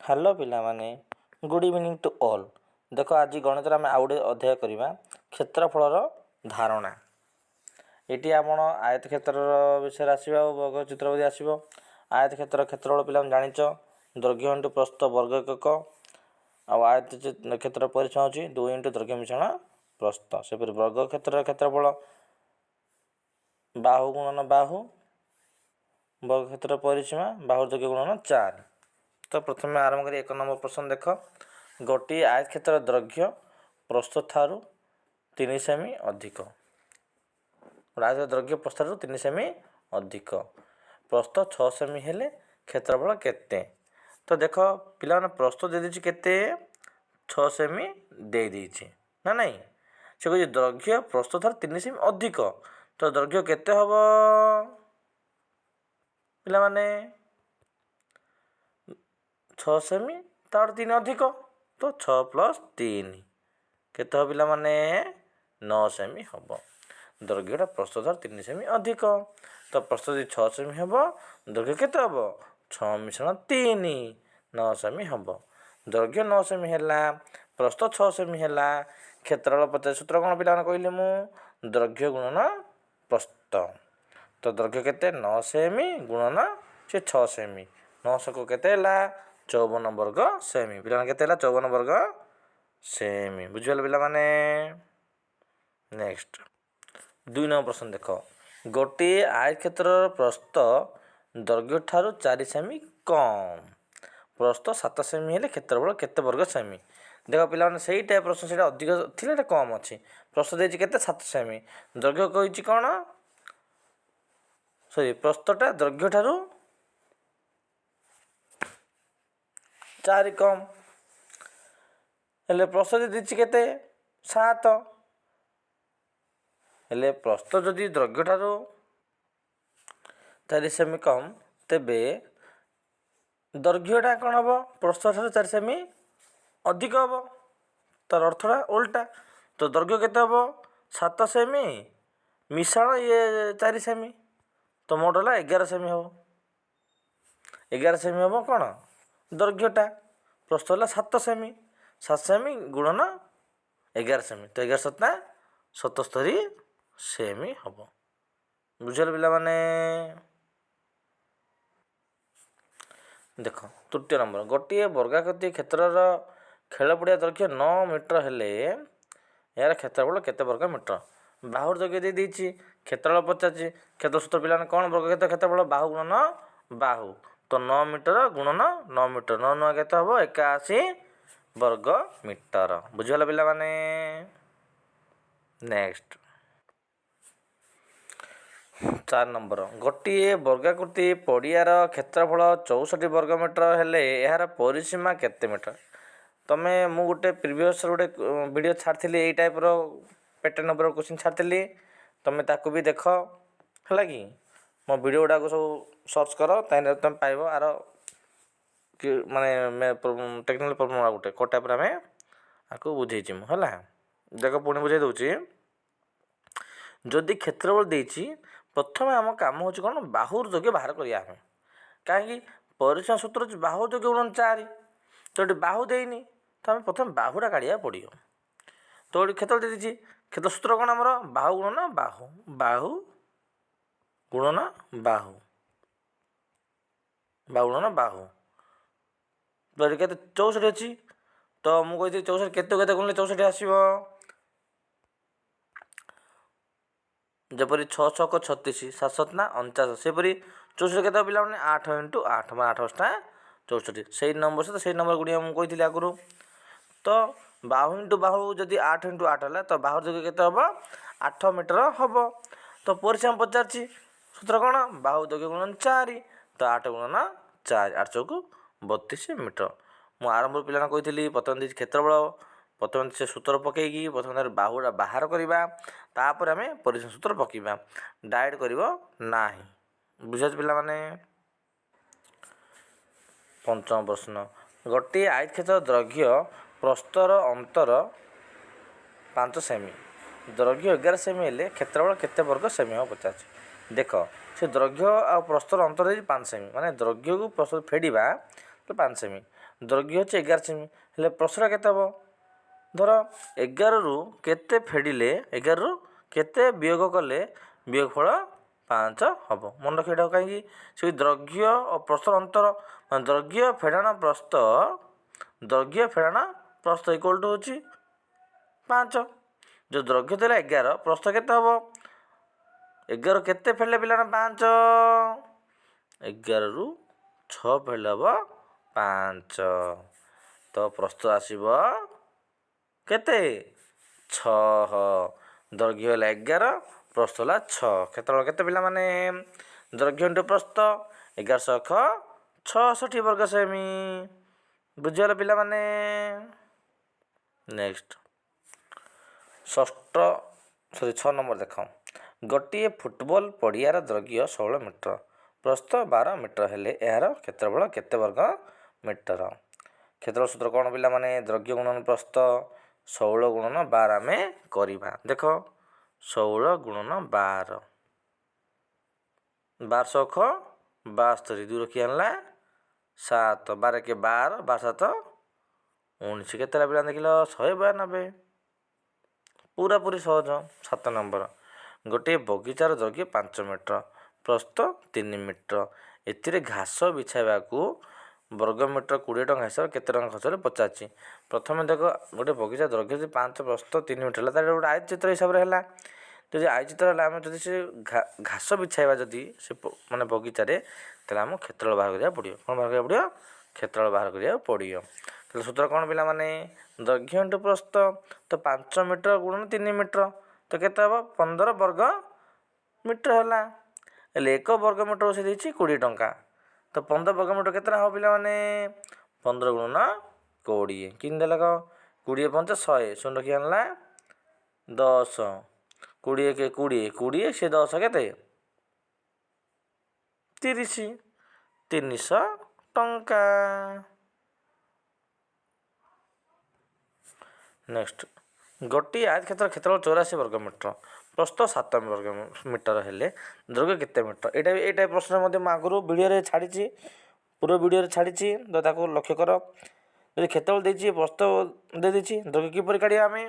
Hello ପିଲାମାନେ, good evening two all. ଦେଖ, ଆଜି ଗଣିତରେ ଆମେ ଆଉ ଗୋଟେ ଅଧ୍ୟାୟ କରିବା, କ୍ଷେତ୍ରଫଳର ଧାରଣା। ଏଠି ଆପଣ ଆୟତ କ୍ଷେତ୍ରର ବିଷୟରେ ଆସିବ ଆଉ ବର୍ଗ ଚିତ୍ର ବି ଆସିବ। ଆୟତ କ୍ଷେତ୍ର କ୍ଷେତ୍ରଫଳ ପିଲାମାନେ ଜାଣିଛ, ଦୈର୍ଘ୍ୟ ଇଣ୍ଟୁ ପ୍ରସ୍ଥ ବର୍ଗ ଏକକ। ଆଉ ଆୟତ କ୍ଷେତ୍ର ପରିସୀମା ହେଉଛି 2 ଇଣ୍ଟୁ ଦୈର୍ଘ୍ୟ ମିଶ୍ରଣ ପ୍ରସ୍ଥ। ସେପରି ବର୍ଗ କ୍ଷେତ୍ରର କ୍ଷେତ୍ରଫଳ ବାହୁ ଗୁଣନ ବାହୁ, ବର୍ଗ କ୍ଷେତ୍ର ପରିସୀମା ବାହୁ ଦୈର୍ଘ୍ୟ ଗୁଣନ 4। ତ ପ୍ରଥମେ ଆରମ୍ଭ କରି 1 ନମ୍ବର ପ୍ରଶ୍ନ ଦେଖ। ଗୋଟିଏ ଆୟତ କ୍ଷେତ୍ରର ଦୈର୍ଘ୍ୟ ପ୍ରସ୍ଥ ଠାରୁ 3 ସେମି ଅଧିକ। ଗୋଟେ ଆୟତ ଦୈର୍ଘ୍ୟ ପ୍ରସ୍ଥଠାରୁ 3 ସେମି ଅଧିକ, ପ୍ରସ୍ଥ 6 ସେମି ହେଲେ କ୍ଷେତ୍ରଫଳ କେତେ? ତ ଦେଖ ପିଲାମାନେ, ପ୍ରସ୍ଥ ଦେଇଦେଇଛି କେତେ? 6 ସେମି ଦେଇଦେଇଛି ନା ନାଇଁ? ସେ କହୁଛି ଦୈର୍ଘ୍ୟ ପ୍ରସ୍ଥ ଠାରୁ 3 ସେମି ଅଧିକ, ତ ଦୈର୍ଘ୍ୟ କେତେ ହେବ ପିଲାମାନେ? 6 ସେମି, ତାଠୁ 3 ଅଧିକ, ତ 6 ପ୍ଲସ୍ 3 କେତେ ହେବ ପିଲାମାନେ? 9 ସେମି ହେବ। ଦୈର୍ଘ୍ୟଟା ପ୍ରସ୍ଥ ଠାରୁ 3 ସେମି ଅଧିକ, ତ ପ୍ରସ୍ଥ ଯଦି 6 ସେମି ହେବ, ଦୈର୍ଘ୍ୟ କେତେ ହେବ? 6 ମିଶ୍ରଣ 3, 9 ସେମି ହେବ। ଦୈର୍ଘ୍ୟ 9 ସେମି ହେଲା, ପ୍ରସ୍ଥ 6 ସେମି ହେଲା, କ୍ଷେତ୍ରଫଳ 50। ସୂତ୍ର କ'ଣ ପିଲାମାନେ କହିଲେ ମୁଁ? ଦୈର୍ଘ୍ୟ ଗୁଣନ ପ୍ରସ୍ଥ। ତ ଦୈର୍ଘ୍ୟ କେତେ? 9 ସେମି ଗୁଣନ ସେ 6 ସେମି, ନଅ ଶହକୁ କେତେ ହେଲା? 54 ବର୍ଗ ସେମି। ପିଲାମାନେ, କେତେ ହେଲା? 54 ବର୍ଗ ସେମି। ବୁଝିଗଲେ ପିଲାମାନେ? ନେକ୍ସଟ 2 ନମ୍ବର ପ୍ରଶ୍ନ ଦେଖ। ଗୋଟିଏ ଆୟତକ୍ଷେତ୍ରର ପ୍ରସ୍ଥ ଦୈର୍ଘ୍ୟ ଠାରୁ 4 ସେମି କମ୍, ପ୍ରସ୍ଥ 7 ସେମି ହେଲେ କ୍ଷେତ୍ରଫଳ କେତେ ବର୍ଗ ସେମି? ଦେଖ ପିଲାମାନେ, ସେଇ ଟାଇପ୍ ପ୍ରଶ୍ନ, ସେଇଟା ଅଧିକ ଥିଲା, ଏଇଟା କମ୍ ଅଛି। ପ୍ରସ୍ଥ ଦେଇଛି କେତେ? 7 ସେମି। ଦୈର୍ଘ୍ୟ କହିଛି କ'ଣ? ସରି, ପ୍ରସ୍ଥଟା ଦୈର୍ଘ୍ୟ ଠାରୁ 4 କମ୍ ହେଲେ, ପ୍ରସ୍ଥ ଯଦି ଦେଇଛି କେତେ? 7 ହେଲେ, ପ୍ରସ୍ଥ ଯଦି ଦୈର୍ଘ୍ୟ ଠାରୁ 4 ସେମି କମ୍, ତେବେ ଦୈର୍ଘ୍ୟଟା କ'ଣ ହେବ? ପ୍ରସ୍ଥ ଠାରୁ 4 ସେମି ଅଧିକ ହେବ, ତାର ଅର୍ଥଟା ଓଲଟା। ତ ଦୈର୍ଘ୍ୟ କେତେ ହେବ? 7 ସେମି ମିଶାଣ ଇଏ 4 ସେମି, ତ ମୋଟ ହେଲା 11 ସେମି ହେବ। 11 ସେମି ହେବ କ'ଣ ଦୈର୍ଘ୍ୟଟା? ପ୍ରସ୍ଥ ହେଲା 7 ସେମି, 7 ସେମି ଗୁଣନ 11 ସେମି, ତ 11 ସତା 77 ସେମି ହେବ। ବୁଝିଗଲେ ପିଲାମାନେ? ଦେଖ ତୃତୀୟ ନମ୍ବର। ଗୋଟିଏ ବର୍ଗାକୃତି କ୍ଷେତ୍ରର ଖେଳ ପଡ଼ିଆ ଦୈର୍ଘ୍ୟ 9 ମିଟର ହେଲେ ଏହାର କ୍ଷେତ୍ରଫଳ କେତେ ବର୍ଗ ମିଟର? ବାହୁର ଦୈର୍ଘ୍ୟ ଦେଇ ଦେଇଛି, କ୍ଷେତ୍ରଫଳ ପଚାରିଛି। କ୍ଷେତ୍ର ସୂତ୍ର ପିଲାମାନେ କ'ଣ? ବର୍ଗ କ୍ଷେତ୍ର କ୍ଷେତ୍ରଫଳ ବାହୁ ଗୁଣନ ବାହୁ। ତ 9 ମିଟର ଗୁଣନ 9 ମିଟର, 9 9 କେତେ ହେବ? 81 ବର୍ଗ ମିଟର। ବୁଝିଗଲା ପିଲାମାନେ? Next 4 number. ଗୋଟିଏ ବର୍ଗାକୃତି ପଡ଼ିଆର କ୍ଷେତ୍ରଫଳ 64 ବର୍ଗ ମିଟର ହେଲେ ଏହାର ପରିସୀମା କେତେ ମିଟର? ତମେ ମୁଁ ଗୋଟେ ପ୍ରିଭିୟସ୍ ଗୋଟେ ଭିଡ଼ିଓ ଛାଡ଼ିଥିଲି, ଏଇ ଟାଇପ୍ର ପ୍ୟାଟର୍ନ ଉପରେ କୋଶ୍ଚିନ୍ ଛାଡ଼ିଥିଲି, ତମେ ତାକୁ ବି ଦେଖ, ହେଲା କି? ମୋ ଭିଡ଼ିଓ ଗୁଡ଼ାକ ସବୁ ସର୍ଚ୍ଚ କର, ତାହିଁରେ ତମେ ପାଇବ ଆର କି ମାନେ ଟେକ୍ନିକାଲ୍ ପ୍ରୋବ୍ଲେମ୍ ଗୋଟେ କେଉଁ ଟାଇପ୍ର ଆମେ ଆକୁ ବୁଝେଇଛି ମୁଁ, ହେଲା? ଦେଖ, ପୁଣି ବୁଝେଇ ଦେଉଛି। ଯଦି କ୍ଷେତ୍ରଫଳ ଦେଇଛି, ପ୍ରଥମେ ଆମ କାମ ହେଉଛି କ'ଣ? ବାହୁର ଦୈର୍ଘ୍ୟ ବାହାର କରିବା ଆମେ। କାହିଁକି? ପରିସୀମା ସୂତ୍ର ହେଉଛି ବାହୁ ଦୈର୍ଘ୍ୟ ଗୁଣନ 4। ତ ଏଠି ବାହୁ ଦେଇନି, ତ ଆମେ ପ୍ରଥମେ ବାହୁଟା କାଢ଼ିବାକୁ ପଡ଼ିବ। ତ ଏଠି କ୍ଷେତ୍ର ଦେଇଦେଇଛି, କ୍ଷେତ୍ର ସୂତ୍ର କ'ଣ ଆମର? ବାହୁ ଗୁଣନ ବାହୁ, ବାହୁ ଗୁଣନ ବାହୁ, ବାହୁ ଗୁଣନ ବାହୁ। ତ ଏଠି କେତେ? 64 ଅଛି। ତ ମୁଁ କହିଥିଲି 64 କେତେ କେତେ ଗୁଣିଲେ 64 ଆସିବ? ଯେପରି 6 ଛକ 36, 7 7 ନା 49। ସେପରି 64 କେତେ ପିଲାମାନେ? 8 ଇଣ୍ଟୁ 8, ମାନେ 8 ଅଷ୍ଟା 64। ସେଇ ନମ୍ବର ସହିତ ସେଇ ନମ୍ବର ଗୁଡ଼ିକ ମୁଁ କହିଥିଲି ଆଗରୁ। ତ ବାହୁ ଇଣ୍ଟୁ ବାହୁ ଯଦି 8 ଇଣ୍ଟୁ 8 ହେଲା, ତ ବାହୁ ଯୋଗ କେତେ ହେବ? 8 ମିଟର ହେବ। ତ ପରିସୀମା ପଚାରିଛି, ସୂତ୍ର କ'ଣ? ବାହୁ ଦୈର୍ଘ୍ୟ ଗୁଣନ 4। ତ 8 ଗୁଣନ 4, 8 ଚଉକୁ 32 ମିଟର। ମୁଁ ଆରମ୍ଭରୁ ପିଲାମାନଙ୍କୁ କହିଥିଲି, ପ୍ରଥମେ ଦେଇଛି କ୍ଷେତ୍ରଫଳ, ପ୍ରଥମେ ସେ ସୂତ୍ର ପକାଇକି ପ୍ରଥମେ ତାର ବାହୁଟା ବାହାର କରିବା, ତାପରେ ଆମେ ପରିସୀମା ସୂତ୍ର ପକାଇବା। ଡାଇରେକ୍ଟ କରିବ ନାହିଁ। ବୁଝିପାରୁଛ ପିଲାମାନେ? ପଞ୍ଚମ ପ୍ରଶ୍ନ। ଗୋଟିଏ ଆୟତକ୍ଷେତ୍ର ଦୈର୍ଘ୍ୟ ପ୍ରସ୍ଥର ଅନ୍ତର 5 ସେମି, ଦୈର୍ଘ୍ୟ 11 ସେମି ହେଲେ କ୍ଷେତ୍ରଫଳ କେତେ ବର୍ଗ ସେମି ହେବ ପଚାରିଛି। ଦେଖ, ସେ ଦୈର୍ଘ୍ୟ ଆଉ ପ୍ରସ୍ଥର ଅନ୍ତର ଦେଇଛି 5 ସେମି, ମାନେ ଦୈର୍ଘ୍ୟକୁ ପ୍ରସ୍ଥ ଫେଡ଼ିବା ତ 5 ସେମି। ଦୈର୍ଘ୍ୟ ହେଉଛି 11 ସେମି, ହେଲେ ପ୍ରସ୍ତଟା କେତେ ହେବ? ଧର 11ରୁ କେତେ ଫେଡ଼ିଲେ, 11ରୁ କେତେ ବିୟୋଗ କଲେ ବିୟୋଗଫଳ 5 ହେବ? ମନେ ରଖିବ ଏଇଟା। କାହିଁକି? ସେ ଦୈର୍ଘ୍ୟ ଓ ପ୍ରସ୍ତର ଅନ୍ତର, ମାନେ ଦୈର୍ଘ୍ୟ ଫେଡ଼ାଣ ପ୍ରସ୍ତ, ଦୈର୍ଘ୍ୟ ଫେଡ଼ାଣ ପ୍ରସ୍ତ ଇକ୍ୱାଲ୍ ଟୁ ହେଉଛି 5। ଯେଉଁ ଦୈର୍ଘ୍ୟ ଦେଲା 11, ପ୍ରସ୍ତ କେତେ ହେବ? 11 କେତେ ଫେଡ଼ିଲେ ପିଲାମାନେ 5? 11ରୁ 6 ଫେଡ଼ିଲେ ହେବ 5। ତ ପ୍ରସ୍ତ ଆସିବ କେତେ? 6। ଦୈର୍ଘ୍ୟ ହେଲା 11, ପ୍ରସ୍ତ ହେଲା 6। କ୍ଷେତ୍ରଫଳ କେତେ ପିଲାମାନେ? ଦୈର୍ଘ୍ୟ ଇଣ୍ଟୁ ପ୍ରସ୍ତ, 11 66 ବର୍ଗ ସେମି। ବୁଝିଗଲ ପିଲାମାନେ? ନେକ୍ସଟ ଷଷ୍ଠ, ସରି, 6 ନମ୍ବର ଦେଖ। ଗୋଟିଏ ଫୁଟବଲ ପଡ଼ିଆର ଦୈର୍ଘ୍ୟ 16 ମିଟର, ପ୍ରସ୍ତ 12 ମିଟର ହେଲେ ଏହାର କ୍ଷେତ୍ରଫଳ କେତେ ବର୍ଗ ମିଟର? କ୍ଷେତ୍ରଫଳ ସୂତ୍ର କ'ଣ ପିଲାମାନେ? ଦୈର୍ଘ୍ୟ ଗୁଣନ ପ୍ରସ୍ତ। 16 ଗୁଣନ 12 ଆମେ କରିବା। ଦେଖ, 16 ଗୁଣନ 12, 12 ଛଅ 72, 2 ରଖି ଆଣିଲା 7, 12 କେ 12, 12 7 19। କେତେ ହେଲା ପିଲା ଦେଖିଲ? 192। ପୁରାପୁରି ସହଜ। 7 ନମ୍ବର, ଗୋଟିଏ ବଗିଚାର ଦୈର୍ଘ୍ୟ 5 ମିଟର, ପ୍ରସ୍ତ 3 ମିଟର। ଏଥିରେ ଘାସ ବିଛାଇବାକୁ ବର୍ଗ ମିଟର 20 ଟଙ୍କା ହିସାବରେ କେତେ ଟଙ୍କା ଖର୍ଚ୍ଚ ହେଲେ ପଚାରିଛି। ପ୍ରଥମେ ଦେଖ, ଗୋଟେ ବଗିଚା ଦୈର୍ଘ୍ୟ ଯଦି 5, ପ୍ରସ୍ତ 3 ମିଟର ହେଲା, ତାହେଲେ ଗୋଟେ ଆୟତଚିତ୍ର ହିସାବରେ ହେଲା। ଯଦି ଆୟତଚିତ୍ର ହେଲା, ଆମେ ଯଦି ସେ ଘାସ ବିଛାଇବା ଯଦି ସେ ମାନେ ବଗିଚାରେ, ତାହେଲେ ଆମକୁ କ୍ଷେତ୍ରଫଳ ବାହାର କରିବାକୁ ପଡ଼ିବ। କ'ଣ ବାହାର କରିବାକୁ ପଡ଼ିବ? କ୍ଷେତ୍ରଫଳ ବାହାର କରିବାକୁ ପଡ଼ିବ। ତାହେଲେ ସୂତ୍ର କ'ଣ ପିଲାମାନେ? ଦୈର୍ଘ୍ୟ ଇଣ୍ଟୁ ପ୍ରସ୍ତ। ତ 5 ମିଟର ଗୁଣନ 3 ମିଟର, ତ କେତେ ହେବ? 15 ବର୍ଗ ମିଟର ହେଲା। ହେଲେ 1 ବର୍ଗ ମିଟର ସେ ଦେଇଛି 20 ଟଙ୍କା। ତ 15 ବର୍ଗ ମିଟର କେତେ ଟଙ୍କା ହେବ ପିଲାମାନେ? 15 ଗୁଣନ 20। କେମିତି ଦେଲା କହ? 20 ପଞ୍ଚ 100, ଶୂନ ରଖି ଆଣିଲା 10, 20 କେ 20, 20 ସେ 10 କେତେ? 30, 300 ଟଙ୍କା। ନେକ୍ସଟ, ଗୋଟିଏ ଆୟତକ୍ଷେତ୍ର କ୍ଷେତ୍ରଫଳ 84 ବର୍ଗ ମିଟର, ପ୍ରସ୍ତ 7 ବର୍ଗ ମିଟର ହେଲେ ଦୈର୍ଘ୍ୟ କେତେ ମିଟର? ଏଇଟା ବି ଏଇଟା ପ୍ରଶ୍ନ ମଧ୍ୟ ମୁଁ ଆଗରୁ ଭିଡ଼ିଓରେ ଛାଡ଼ିଛି, ପୂର୍ବ ଭିଡ଼ିଓରେ ଛାଡ଼ିଛି, ତ ତାକୁ ଲକ୍ଷ୍ୟ କର। ଯଦି କ୍ଷେତ୍ରଫଳ ଦେଇଛି, ପ୍ରସ୍ତ ଦେଇଦେଇଛି, ଦୈର୍ଘ୍ୟ କିପରି କାଢ଼ିବା ଆମେ?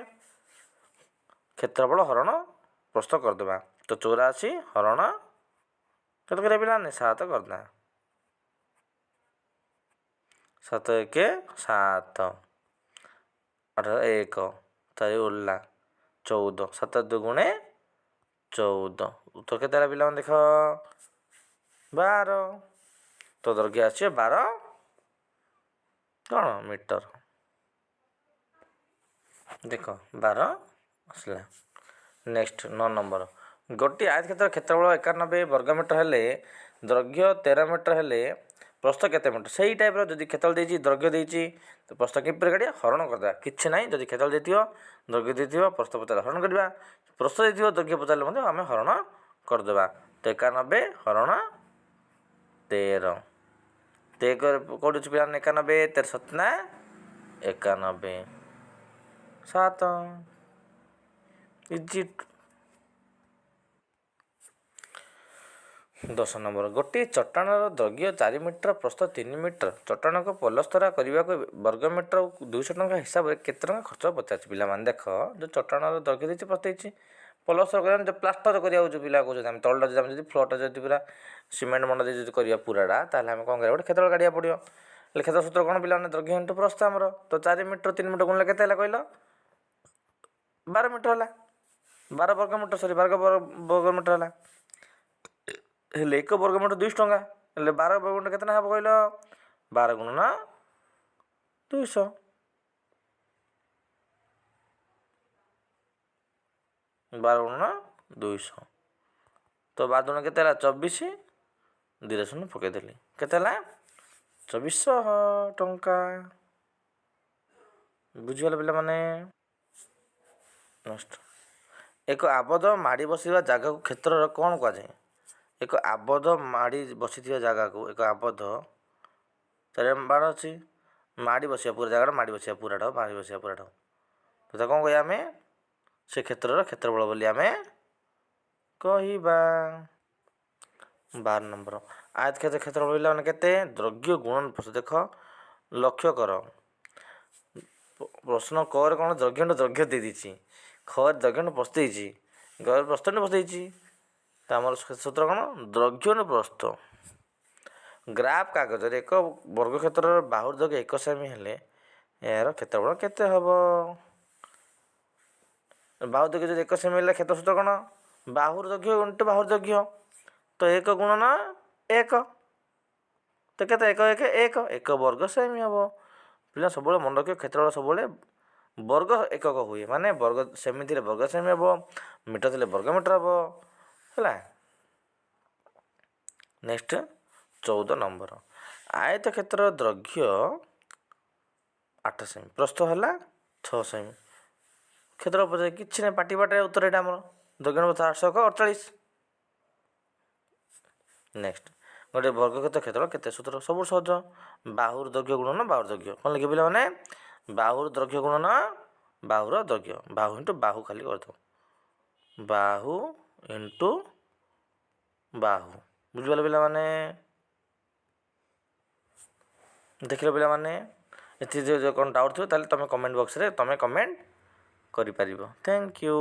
କ୍ଷେତ୍ରଫଳ ହରଣ ପ୍ରସ୍ତ କରିଦେବା। ତ 84 ହରଣ କେତେ କରିବା ପିଲାମାନେ? 7 କରିଦେବା। 7 1 7, 8 1, 4 ଓଲା 14, 7 2 ଗୁଣେ 14। ଉତ୍ତର କେତେ ହେଲା ପିଲାମାନେ ଦେଖ? 12। ତ ଦୈର୍ଘ୍ୟ ଆସିବ 12 କ'ଣ ମିଟର। ଦେଖ, 12 ଆସିଲା। ନେକ୍ସଟ 9 ନମ୍ବର, ଗୋଟିଏ ଆୟତକ୍ଷେତ୍ର କ୍ଷେତ୍ରଫଳ 91 ବର୍ଗ ମିଟର ହେଲେ ଦୈର୍ଘ୍ୟ 13 ମିଟର ହେଲେ ପ୍ରସ୍ତ କେତେ ମିଟର? ସେଇ ଟାଇପ୍ର, ଯଦି କ୍ଷେତ୍ରଫଳ ଦେଇଛି, ଦୈର୍ଘ୍ୟ ଦେଇଛି, ତ ପ୍ରସ୍ତ କିପରି କାଢ଼ିବା? ହରଣ କରିଦେବା। କିଛି ନାହିଁ। ଯଦି କ୍ଷେତ୍ରଫଳ ଦେଇଥିବ, ଦୈର୍ଘ୍ୟ ଦେଇଥିବ, ପ୍ରସ୍ତ ପଚାରିଲେ ହରଣ କରିବା। ପ୍ରସ୍ତ ଦେଇଥିବ, ଦୈର୍ଘ୍ୟ ପଚାରିଲେ ମଧ୍ୟ ଆମେ ହରଣ କରିଦେବା। ତ 91 ହରଣ 13। ତେର କେଉଁଠି ଅଛି ପିଲାମାନେ? 91, 13 ସତନା 91, 7। ଇଜି। 10 ନମ୍ବର, ଗୋଟିଏ ଚଟାଣର ଦୈର୍ଘ୍ୟ 4 ମିଟର, ପ୍ରସ୍ତ 3 ମିଟର। ଚଟାଣକୁ ପଲସ୍ତରା କରିବାକୁ ବର୍ଗ ମିଟର 200 ଟଙ୍କା ହିସାବରେ କେତେ ଟଙ୍କା ଖର୍ଚ୍ଚ ପଚାରିଛି। ପିଲାମାନେ ଦେଖ, ଯେଉଁ ଚଟାଣର ଦୈର୍ଘ୍ୟ ଦେଇଛି, ପ୍ରସ୍ତ ଦେଇଛି, ପଲସ୍ତରା କରିବା, ଯେଉଁ ପ୍ଲାଷ୍ଟର କରିବାକୁ ଯେଉଁ ପିଲା କହୁଛନ୍ତି, ଆମେ ତଳଟା ଯଦି ଆମେ ଯଦି ଫ୍ଲୋରଟା ଯଦି ପୁରା ସିମେଣ୍ଟ ମଣ୍ଡ ଦେଇ ଯଦି କରିବା ପୁରାଟା, ତାହେଲେ ଆମେ କ'ଣ କରିବା? ଗୋଟେ କ୍ଷେତ୍ରଫଳ କାଢ଼ିବାକୁ ପଡ଼ିବ। ହେଲେ କ୍ଷେତ୍ର ସୂତ୍ର କ'ଣ ପିଲାମାନେ? ଦୈର୍ଘ୍ୟ ଇଣ୍ଟୁ ପ୍ରସ୍ତ ଆମର। ତ 4 ମିଟର 3 ମିଟର ଗୁଣିଲେ କେତେ ହେଲା କହିଲ? 12 ମିଟର ହେଲା, 12 ବର୍ଗ ମିଟର, ସରି, 12 ବର୍ଗ ମିଟର ହେଲା। ହେଲେ 1 ବର୍ଗ ମିଟର 200 ଟଙ୍କା ହେଲେ 12 ବର୍ଗ ମିଟର କେତେ ଟଙ୍କା ହେବ କହିଲ? 12 ଗୁଣନ 200, 12 ଗୁଣନ 200। ତ 12 ଗୁଣ କେତେ ହେଲା? 24, 2ଟା ଶୂନ ପକାଇଦେଲି। କେତେ ହେଲା? 2400 ଟଙ୍କା। ବୁଝିଗଲେ ପିଲାମାନେ? ନେକ୍ସଟ, ଏକ ଆବଦ୍ଧ ମାଡ଼ି ବସିବା ଜାଗାକୁ କ୍ଷେତ୍ରର କ'ଣ କୁହାଯାଏ? ଏକ ଆବଦ୍ଧ ମାଡ଼ି ବସିଥିବା ଜାଗାକୁ, ଏକ ଆବଦ୍ଧ ଚାରିଆଡ଼େ ବାଡ଼ ଅଛି, ମାଡ଼ି ବସିବା ପୁରା ଜାଗାଟା, ମାଡ଼ି ବସିବା ପୁରାଟା, ମାଡ଼ି ବସିବା ପୁରାଟା, ତ ତାକୁ କ'ଣ କହିବା ଆମେ? ସେ କ୍ଷେତ୍ରର କ୍ଷେତ୍ରଫଳ ବୋଲି ଆମେ କହିବା। 12 ନମ୍ବର, ଆୟତକ୍ଷେତ୍ର କ୍ଷେତ୍ରଫଳ ପିଲାମାନେ କେତେ? ଦୈର୍ଘ୍ୟ ଗୁଣନ ପ୍ରସ୍ତ। ଦେଖ, ଲକ୍ଷ୍ୟ କର, ପ୍ରଶ୍ନ କରେ କ'ଣ ଦୈର୍ଘ୍ୟ ଦୈର୍ଘ୍ୟ ଦେଇଦେଇଛି, ଖରେ ଦୈର୍ଘ୍ୟ ପ୍ରସ୍ତ ଦେଇଛି, ଗରେ ପ୍ରସ୍ତ ପ୍ରସ୍ତ ଦେଇଛି। ତ ଆମର ସୂତ୍ର କ'ଣ? ଦୈର୍ଘ୍ୟ ପ୍ରସ୍ତ। ଗ୍ରାଫ କାଗଜରେ ଏକ ବର୍ଗକ୍ଷେତ୍ରର ବାହୁର ଦୈର୍ଘ୍ୟ 1 ସେମି ହେଲେ ଏହାର କ୍ଷେତ୍ରଫଳ କେତେ ହେବ? ବାହୁ ଦୈର୍ଘ୍ୟ ଯଦି 1 ସେମି ହେଲେ କ୍ଷେତ୍ର ସୂତ୍ର କ'ଣ? ବାହୁର ଦୈର୍ଘ୍ୟ ଇଣ୍ଟୁ ବାହୁର ଦୈର୍ଘ୍ୟ। ତ 1 ଗୁଣନ 1, ତ କେତେ? 1 1 1, 1 ବର୍ଗ ସେମି ହେବ। ପିଲା ସବୁବେଳେ ମନେ ରଖିବ, କ୍ଷେତ୍ରଫଳ ସବୁବେଳେ ବର୍ଗ ଏକକ ହୁଏ, ମାନେ ବର୍ଗ ସେମି ଥିଲେ ବର୍ଗ ସେମି ହେବ, ମିଟର ଥିଲେ ବର୍ଗ ମିଟର ହେବ। ହେଲା। ନେକ୍ସଟ 14 ନମ୍ବର, ଆୟତ କ୍ଷେତ୍ରର ଦୈର୍ଘ୍ୟ 8 ସେମି, ପ୍ରସ୍ଥ ହେଲା 6 ସେମି, କ୍ଷେତ୍ର ପଚାରେ। କିଛି ନାହିଁ, ପାଟି ବାଟେ ଉତ୍ତର ଏଇଟା ଆମର ଦୈର୍ଘ୍ୟ 8 ଛକ 48। ନେକ୍ସଟ, ଗୋଟେ ବର୍ଗକ୍ଷେତ୍ର କ୍ଷେତ୍ର କେତେ? ସୂତ୍ର ସବୁ ସହଜ, ବାହୁର ଦୈର୍ଘ୍ୟ ଗୁଣନ ବାହୁର ଦୈର୍ଘ୍ୟ। କ'ଣ ଲେଖିବ ପିଲାମାନେ? ବାହୁର ଦୈର୍ଘ୍ୟ ଗୁଣନ ବାହୁର ଦୈର୍ଘ୍ୟ, ବାହୁ ଇଣ୍ଟୁ ବାହୁ ଖାଲି କରିଦେବ, ବାହୁ ଇଣ୍ଟୁ ବାହୁ। ବୁଝିପାରିଲ ପିଲାମାନେ? ଦେଖିଲ ପିଲାମାନେ? ଏଥିରେ ଯଦି କ'ଣ ଡାଉଟ୍ ଥିବ, ତାହେଲେ ତୁମେ କମେଣ୍ଟ ବକ୍ସରେ ତୁମେ କମେଣ୍ଟ କରିପାରିବ। Thank you.